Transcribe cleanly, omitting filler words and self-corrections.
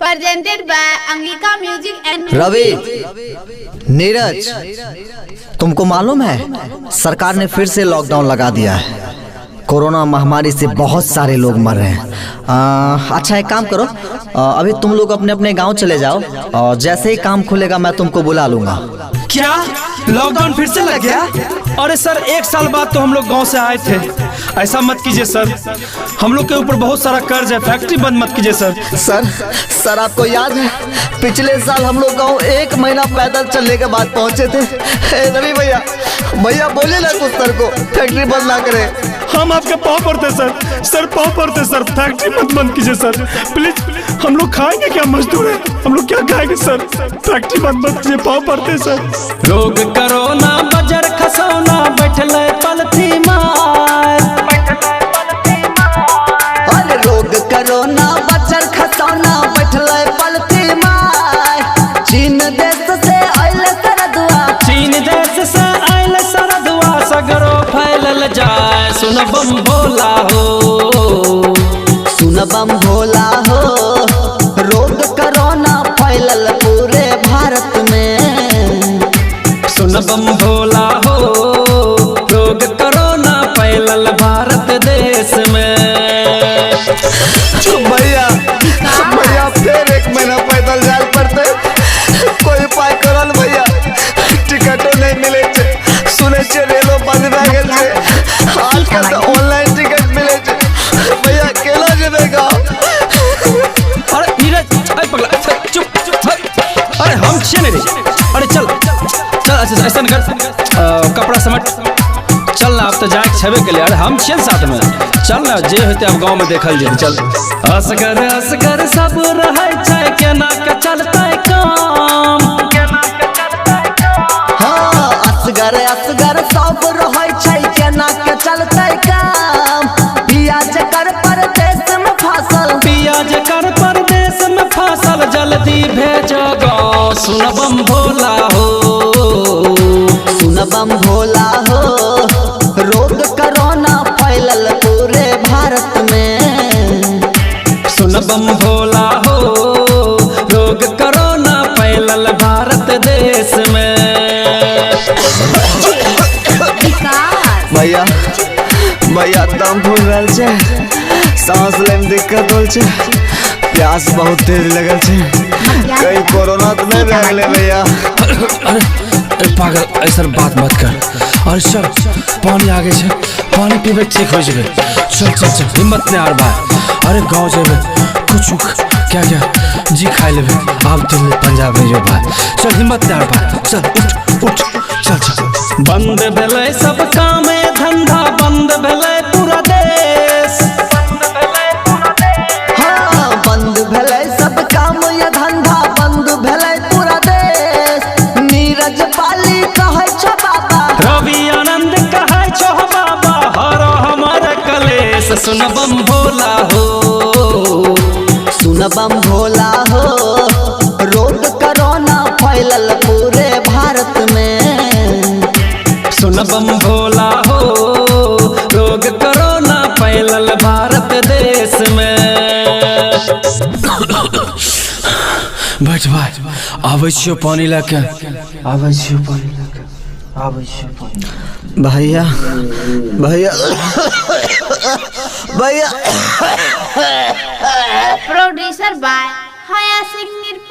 Presented by Angika Music and Ravi, Neeraj, तुमको मालूम है सरकार ने फिर से लॉकडाउन लगा दिया है। कोरोना महामारी से बहुत सारे लोग मर रहे हैं। अच्छा एक काम करो, अभी तुम लोग अपने अपने गांव चले जाओ और जैसे ही काम खुलेगा मैं तुमको बुला लूँगा। क्या लॉकडाउन फिर से लग गया? अरे सर, एक साल बाद तो हम लोग गांव से आए थे। ऐसा मत कीजिए सर, हम लोग के ऊपर बहुत सारा कर्ज है, फैक्ट्री बंद मत कीजिए सर। सर सर आपको याद है पिछले साल हम लोग गांव एक महीना पैदल चलने के बाद पहुंचे थे। रवि भैया, भैया बोले ना कुछ सर को, फैक्ट्री बंद ना करे। हम आपके पाँव पड़ते सर, सर पाँव पड़ते सर, फैक्ट्री मत बंद कीजिए सर, प्लीज। हम लोग खाएंगे क्या, मजदूर है हम लोग, क्या खाएंगे सर, फैक्ट्री बंद मत कीजिए, पाँव पड़ते सर। रोग करोना बजर खसौना बैठले पलथी मार, अरे रोग करोना बजर खसौना बैठले पलथी मार। चीन देश से आइल सरदुआ, चीन देश से आइल सरदुआ, सगरो फैलल जाए। सुन बम भोला हो, सुन बम भोला हो, रोग करोना फैलल पूरे भारत में। सुन बम भोला हो, रोग करोना फैलल भारत देश में। भैया भैया फिर एक महीना पैदल जाए पड़ते, कोई उपाय करल भैया, टिकटो नहीं मिले छे, सुने छे रेलो बंद भए गेल छे, आजकल तो ऑनलाइन टिकट मिले छे, भैया केना जेबै गाँव? अरे नीरज, अरे पगला, चुप चुप, अरे हम छियै ने रे, अरे चल चल, अच्छा ऐसा कर, कपड़ा समेट चल ना, अब तो जाए छेबे के लिए। अरे हम छियै साथ में, चल ना, जे होते अब गाँव में देखल जेतै, चल। असगर असगर सब रहै छै, केना के चलतै काम, हाँ असगर असगर सब रहै छै, केना के चलतै काम। पिया जकर परदेश में फसल, पिया जकर परदेश में फसल, जल्दी भेजो गाँव। सुन बम भोला हो, सुन बम भोला हो, रोग करोना फैलल पूरे भारत में। सुन बम भोला हो, रोग करोना फैलल भारत देश में। भैया भैया दम फूल रहल छे, सांस ले में दिक्कत होल छे, प्यास बहुत तेज लगल छे, कहीं कोरोना तो नहीं भए गेलै भैया? अरे अरे पागल, ऐसा बात मत कर। अरे चल पानी आगे छे, पानी पीबे ठीक हो जेबे, चल चल चल, हिम्मत नहीं हार भाई। अरे गाँव जेबे कुछ क्या क्या जी खाई लेबे, आब दिल्ली पंजाब नहीं जो भाई, चल हिम्मत नहीं हार भाई, चल उठ उठ चल चल। बंद भेलै सब कामे धंधा, बंद भेलै पूरा देश, हाँ बंद भेलै सब काम या धंधा, बंद भेलै पूरा देश। नीरज पाली कहै छौ बाबा, रवि आनंद कहै छौ बाबा, हर हमर कलेश। सुन बम भोला हो, सुन बम भोला हो, रोग करोना फैलल पूरे भारत में। सुन बम भोला हो, रोग करोना फैलल भारत देश में। बैठ भाई, आबै छियौ पानी लए के, आबै छियौ पानी लए के, आबै छियौ पानी। भैया भैया भैया। Producer by Haya Singh.